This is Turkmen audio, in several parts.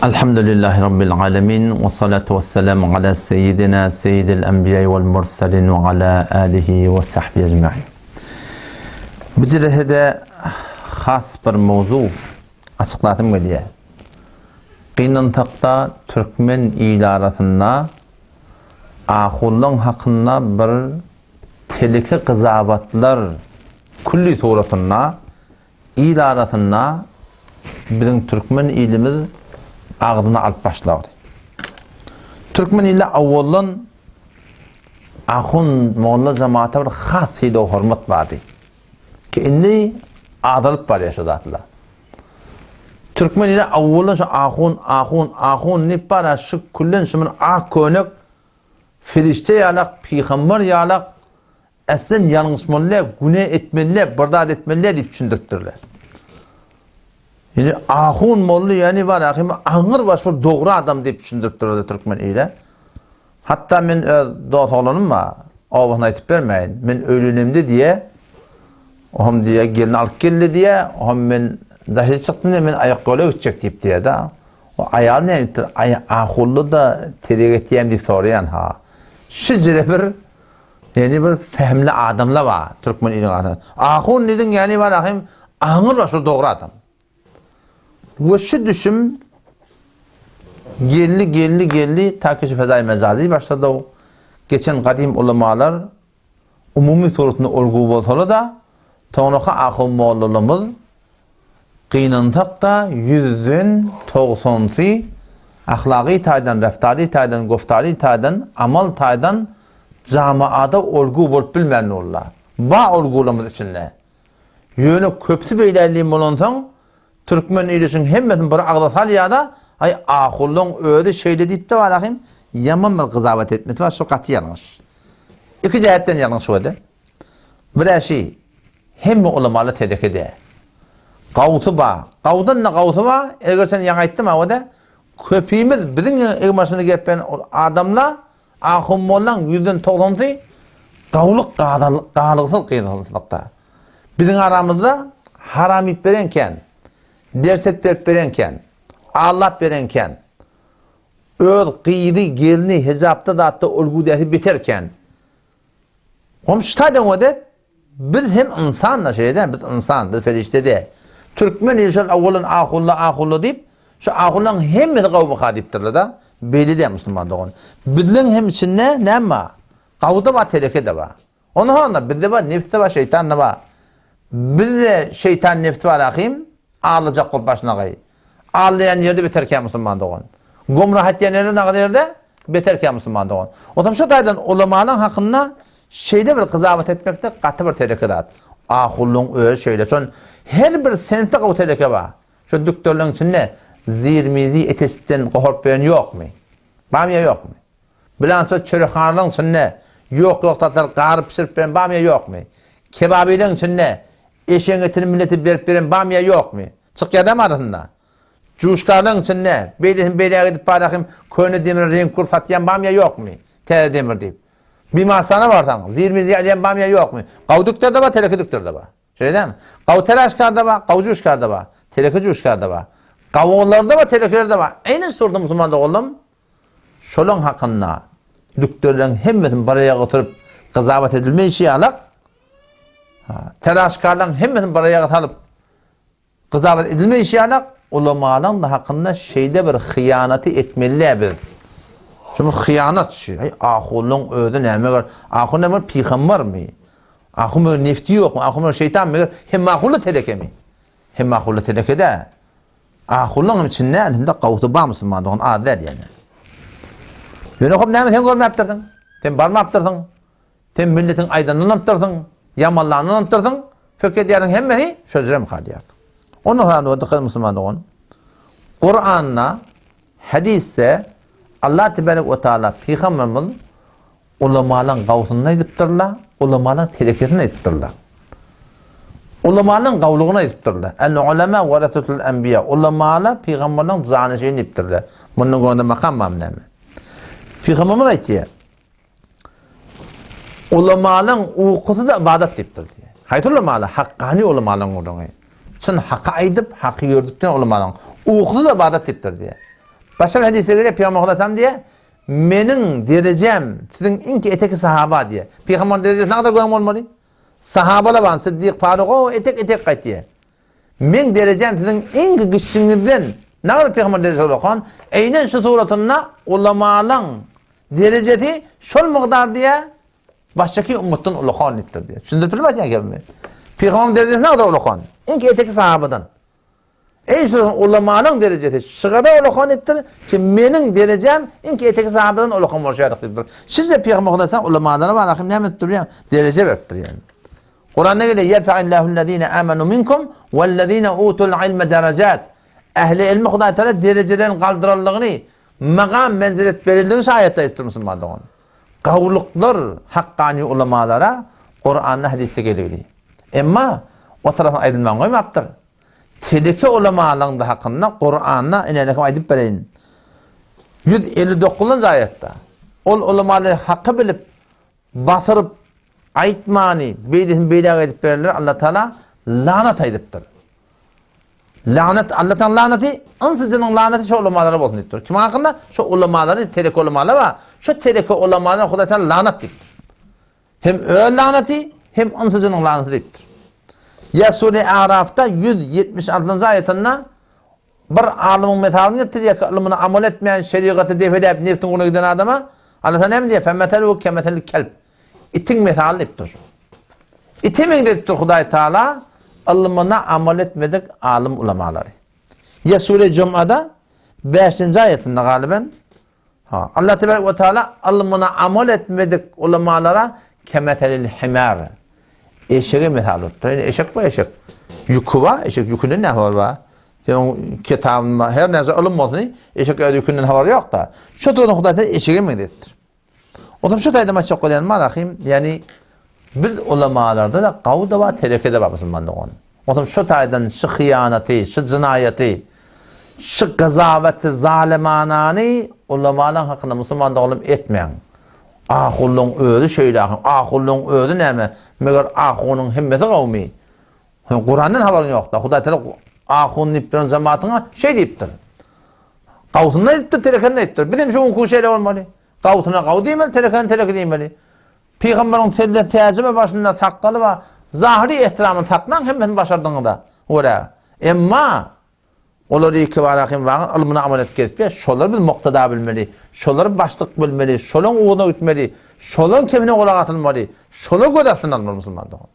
Elhamdülillahi Rabbil alemin ve salatu ve selamu ala seyyidina seyyidil enbiya vel mursalin ve ala alihi ve sahbihi ecmain. Bu jelesede has bir mowzu açyklasym gelýär. Gynansakda türkmen il arasynda ahunlaň hakynda bir teleke gyzabatlar külli suratynda Il arasynda biziň türkmen ilimiz agzyna alyp başlady. Türkmen ili awaldan ahun molla jamaata bir has sylag hormat bardy. Ki indi azalyp barýar şu zatlar. Türkmen ili awaldan şu ahun, ahun, ahun diýip bara şu küllen şu bir ak könek ferişte ýalak, pygamber ýalak Äslen ýalňyşmaly däl, güne etmeli däl, bir zat etmeli däl diýip düşündiripdirler. Ýani ahun molla ýani bar ahymy aňyr baş bir dogry adam diýip düşündiripdirler türkmen ile. Hatda men öz dos oglanym bar, obasyny aýtyp bermäýin. Men öýlenemde diýe, ohm diýe gelin alyp geldi diýe, ohm men daşary çykdym diýe, men aýak ýola gitjek diýip diýe-de. O aýal näme diýipdir, aý ahunly-da tezek etýän diýip soraýan ha. Şijire bir Ýani bir fehmli adamlar bar türkmen iliniň arasynda. Ahun diýdiň ýani bar ahim aňyr başy dogry adam. We şu düşüm geldi geldi geldi ta ki şu fezai mecazi başlady. Geçen gadym ulamalar umumy suratynda olgu bolsalar da soňraky ahun mollalarymyz Gynansak-da, ýüzden togsansy ahlagy taýdan, reftary taýdan, goftary taýdan, amal taýdan jamaada olgu bolup bilmän durlar. Bar olgularymyz içinde. Ýöne köpüsi beýlälim bolansoň, türkmen ilişiň hemmesini bir agza salýar-da, Aý, ahullaň özi şeýle diýipdi barahym, ýaman bir gyzabat etmesi bar, şu gaty ýalňyş. Iki jähetden ýalňyş boldy. Bir-ä şi, Hemme ulamalar teleke däl. Gawsy bar. Gawdan-da gawsy bar. Eger sen ýaňy aýtdym hawa-da, köpimiz biziň egin-başymyza gelip beren adamlar, ahun mollaň ýüzden togsansy gawlyk galyksyz gyzyksyzlykda. Biziň aramyzda haram iýip beren kän, ders edip berip beren kän, aldap beren kän. Öz gyzy, gelni hijapda zatda ulgudäsi beter kän. Hom şu taýdan göde biz hem ynsan da şeýle däl, biz ynsan, biz perişde däl. Türkmen ili şol awwalan ahulla ahulla diýip, şu ahullaň hemmesi gawmyka diýipdirler da. Beýle däl musulman dogan. Bizleň hem içinde näme bar? Gawda bar, teleke de bar. Ondan soň bizde bar, nefs de bar, şeýtan da bar. Bizde şeýtan nefs bar ahym, Aldajak bolup başyna gaý. Aldaýan ýerde beterkä musulman dogan. Gomrah etýän ýerde nagyz ýerde beterkä musulman dogan. Otam şu taýdan ulamalaň hakynda şeýle bir gyzabat etmekde gaty bir teleke zat. Ahunlyň özi şeýle. Şon her bir senetde gowy teleke bar. Şu dükderleň içinde zir-mizi eteşikden goharyp beren ýokmy? Barmy ýa ýokmy? Bilansöz çörekhanalaryň içinde ýok-ýok zatlar garyp bişirip beren barmy ýa ýokmy? Kebabileriň içinde eşegiň etini millete berip beren barmy ýa ýokmy? Çykýadam arasynda. Juşkarlaryň içinde beýlesini beýläk edip barahym köne demire reňk urup satýan barmy ýa ýokmy? Täze demir diýip. Bimarstana barsaň, zir-mizir alýan barmy ýa ýokmy? Gawy dükderde bar, teleke dükderde bar. Şeýle dälmi? Gawy telaşkarda bar, gawy juşkarda bar, teleke juşkarda bar. Gawularda bar, telekelerde bar. Eýni surda musulman doganlarym, Şolaň hakynda dükderleň hemmesini bir aýaga oturyp gyzabat edilmeýşi ýalak, telaşkarlaň hemmesini bir aýaga salyp gyzabat edilmeýşi ýalak, ulamalaň da hakynda şeýle bir hyýanaty etmeli däl biz. Şu bir hyýanat şu. Aý ahunyň özi näme ger? Ahun näme pygambermi? Ahun bir nefsi ýokmy? Ahun bir şeýtanmy? Meger hemme ahunly telekemi? Hemme ahunly teleke däl. Ahullaň hem içinde elhamdülillah gawsy bar musulman dogan az däl ýöne. Ýöne hop näme sen görmäpdirsiň? Sen barmapdyrsyň. Sen milletiň aýdanyny ynanypdyrsyň, ýamanlanyny ynanypdyrsyň. Pikir edýärsiň hemmesi şöjrem ka diýersiň. Ondan soň da dykgat musulman dogan. Kuranda, hadisde Allah tebarek we taala pygamberimiz Ulamalaň gawsyny aýdypdyrlar, ulamalaň telekesini aýdypdyrlar. Ulamalaň gawlugyny aýdypdyrlar. El-ulema warasatul enbiýa. Ulamala pygamberleň janyşyny diýipdirler. Mundan göwnde makam barmy näme? Pygamberimiz aýtýar. Ulamalaň ukusy-da ybadat diýipdir. Haýsy ulamala? Hakkany ulamalaň gürrüňi. Çyn haky aýdyp, haky ýördüpden ulamalaň ukusy-da ybadat diýipdir diýýär. Başga bir hadisde gelýär, Pygamber Hudaýam diýýär, Meniň derejäm siziň iňki eteki sahaba diýýär. Pygamberiň derejesi nägadar göň bolmaly? Sahabalar bar, Siddik, Faruk, o etek-etek gaýtýar. Meň derejäm siziň iňki gişiňizden nägadar pygamber derejesi ulakan, eýnen şu suratynda ulamalaň derejesi şol mukdar diýýär, başdaky ummatdan ulakan diýipdir diýýär. Düşündirip bilmedim aýdýan gepimi. Pygamberiň derejesi nägadar ulakan? Iňki eteki sahabadan. Eý şu ulamanyň derejesi şygada ulakan diýipdir ki meniň derejäm iňki eteki sahabadan ulakan bolşaýardyk diýipdir. Şije pygamber Hudaý ulamalara bar ahim näme etipdir bilýäň? Dereje beripdir ýani. Kuranda gelýär yerfa'illahüllezine amanu minkum wellezine utul ilme derejat. Ähli ilmi Hudaý Teala derejelerini galdyranlygyny, magam menzilet berildigini şu aýatda aýdypdyr musulman dogan. Gawluklar hakkani ulamalara Kuranda hadisde gelgili. Emma o tarapyny aýdylman goýmapdyr. Teleke ulamalaryň-da hakynda Kuranda ine näme aýdyp bereýin. 159-njy aýatda ol ulamalary haky bilip basyryp aýtmany beýlesini beýläk edip bererler Allah Taala lanat aýdypdyr. Lanat Allah Taala lanaty ynsy jynyň lanaty şo ulamalara bolsun diýipdir. Kimiň hakynda? Şo ulamalary teleke ulamalar bar. Şo teleke ulamalara Hudaý Taala lanat diýipdir. Hem öz lanaty, hem ynsyjynyň lanaty diýipdir. Ýa Sure Arafda 176-njy aýatynda bir alymyň mysalyny getirýär ki, ylmyna amal etmeýän, şerigaty dep edäp, nefsiň ugruna giden adama Allah Taala näme diýýär? Femeteluhu kemeselil kelb. Itiň mysaly diýipdir. Ite meňzedipdir Hudaý Taala ylmyna amal etmedik alym ulamalary. Ýa Sure Jumada 5-nji aýatynda galyban Ha, Allah tebarek we taala ylmyna amal etmedik ulamalara kemeselil himar. Eşege mysal beripdir. Ýani eşek bu eşek. Ýüki bar, eşek ýükünden näme habar bar? Sen kitabynda her näçe ylym bolsun, eşek öz ýükünden habary ýok-da. Şu dogry Hudaý taala eşege meňzetdir. Ondan şu taýda maçak bolýan malahym, ýani biz ulamalarda-da gaw-da bar, tereke-de bar musulman dogan. Onsoň şu taýdan şu hyýanaty, şu jynaýaty, şu gyzawaty zalymanany ulamalaň hakynda musulman doganlarym etmäň. Ahunlaň özi şeýle ahun, ahunlaň özi näme? Meger ahunyň hemmesi gawmy? Sen Kurandan habaryň ýokda. Hudaý Teala ahun diýip duran jematyňa şeý diýipdir. Gawsyny aýdypdyr, terekeni aýdypdyr. Biz hem şu günki şeýle bolmaly. Gawsyna gaw diýmeli, terekeni tereke diýmeli. Pygamberiň selle täji bar başynda, sakgaly bar. Zahyry ehtiramyny saklaň hemmesini başardyňyza görä. Emma olar ikibara hem wagyň ylmyna amal edip gezipler. Şolary biz muktada bilmeli. Şolary başlyk bilmeli. Şolaryň ugruna gitmeli. Şolaryň kemine gulak asylmaly. Şolary göz astyna almaly musulman dogan.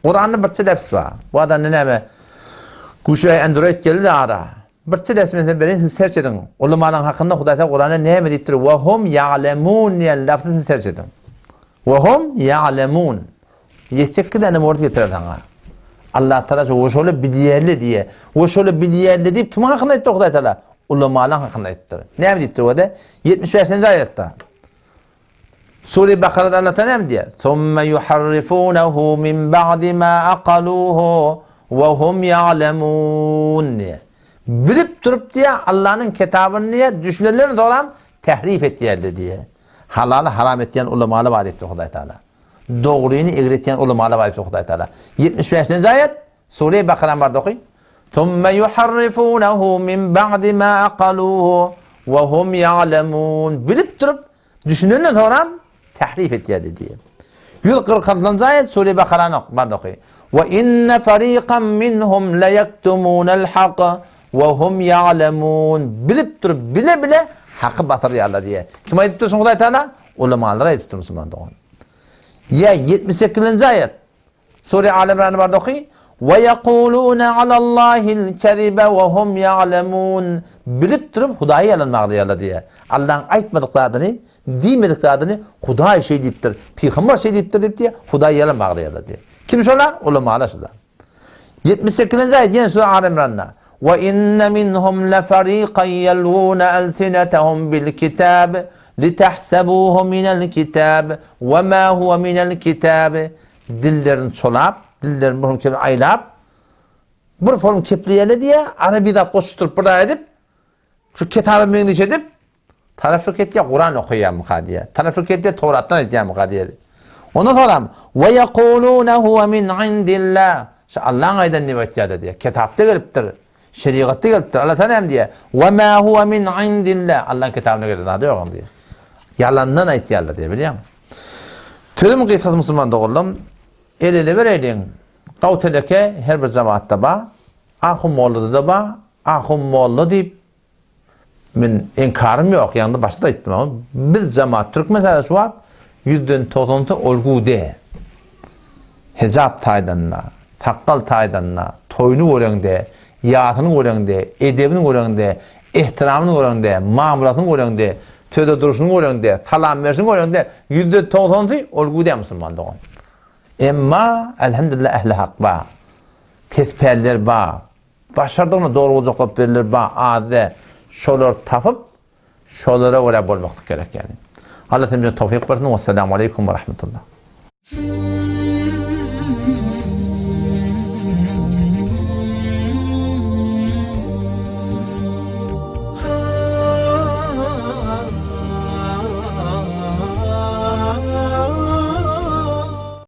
Kuranda birçe lebs bar. Bu adamda näme? Guşa Android geldi ara. Birçe lebs men size bereýin, siz serç ediň. Ulamalaryň hakynda Hudaý Taala Kuranda näme diýipdir? Wa hum ya'lemun diýen lafzy siz serç ediň. Wa hum ya'lemun. 7-8 däne word getirer saňa. Allah Taala şu şoly bilýärli diýe. We şoly bilýärli diýip kimiň hakynda aýtdy Hudaý Taala? Ulamalaryň hakynda aýtdyr. Näme diýipdir o-da? 75-nji aýatda. Sure Bakarada Allah Teala näme diýýär? Summa yuharrifunahu min ba'di ma aqaluhu we hum ya'lemun diýýär. Bilip durup diýýär, Allanyň kitabyny diýýär, düşünenlerini soram tährif etýärler diýýär. Halaly haram etýän ulamalar bar diýipdir Hudaý Teala. Dogryny egri etýän ulamalar bar diýipdir Hudaý Teala. 75-nji aýat Sure Bakara barda oky. Summa yuharrifunahu min ba'di ma aqaluhu we hum ya'lemun. Bilip durup Düşünenden soňram tährif etýärdi diýip. 146-njy aýat Sure Bakarany ok, barda oky. Wa inne fariqan minhum la yaktumunal hak we hum ya'lemun. Bilip durup, bile-bile haky basyrýarlar diýýär. Kim aýdypdyr şuny Hudaý Taala? Ulamalar aýdypdyr musulman dogan. Ýa 78-nji aýat Sure Al Imrany barda oky. Ve yekulune alallahil kezibe ve hum ya'lemun. Bilip durup Hudaýa ýalan baglaýarlar diýýär. Allaň aýtmadyk zadyny, diýmedik zadyny Hudaý şeý diýipdir, pygamber şeý diýipdir diýip diýýär, Hudaýa ýalan baglaýarlar diýýär. Kim şolar? Ulamalar şolar. 78-nji aýat ýene Sure Al Imranda. Ve inne minhum lefariqan yelwuna alsinatahum bil kitab litahsabuhu minel kitab ve ma huve minel kitab. Dillerini çolap, dillerini bir kere aýlap, bir form kepleýärler diýýär, araby zat goşuşdyryp bir zat edip, şu kitaba meňzeş edip, tarafyk etýär, Kuran okaýarmyka diýýär. Tarafyk etýär, Towratdan aýdýarmyka diýýär. Ondan soňam we ýekuluna huwa min indillah. Şu Allaň aýdan diýip aýtýarlar diýýär. Kitapda gelipdir. Şerigatda gelipdir. Allah Taala näme diýýär? Wa ma huwa min indillah. Allah'yň kitabynda gelen zady ýok diýýär. Ýalandan aýtýarlar diýýär, bilýäňmi? Sözüm gysgasy musulman doganlarym, el-ele bereýliň. Gaw teleke her bir jemaatda bar. Ahun mollada-da bar. Ahun molla diýip Men enkarym ýok, ýaňda başda aýtdym ama biz jemaat türkmen särä şu wagt ýüzden togsanysy olgude. Hijap taýdanda, sakgal taýdanda, toýuny göreňde, ýasyny göreňde, edebini göreňde, ehtiramyny göreňde, mamlasyny göreňde, söze durşuny göreňde, salam berşini göreňde ýüzde togsanysy olgude musulman dogan. Emma elhamdülillah ähli hak bar. Pes päller bar. Başardygyna dogry boljak bolup birileri bar az däl. Şolary tapyp, şolara görä bolmaklyk gerek ýaly. Allah hemmämize towfyk bersin. Wessalamu aleýkum we rahmetullah.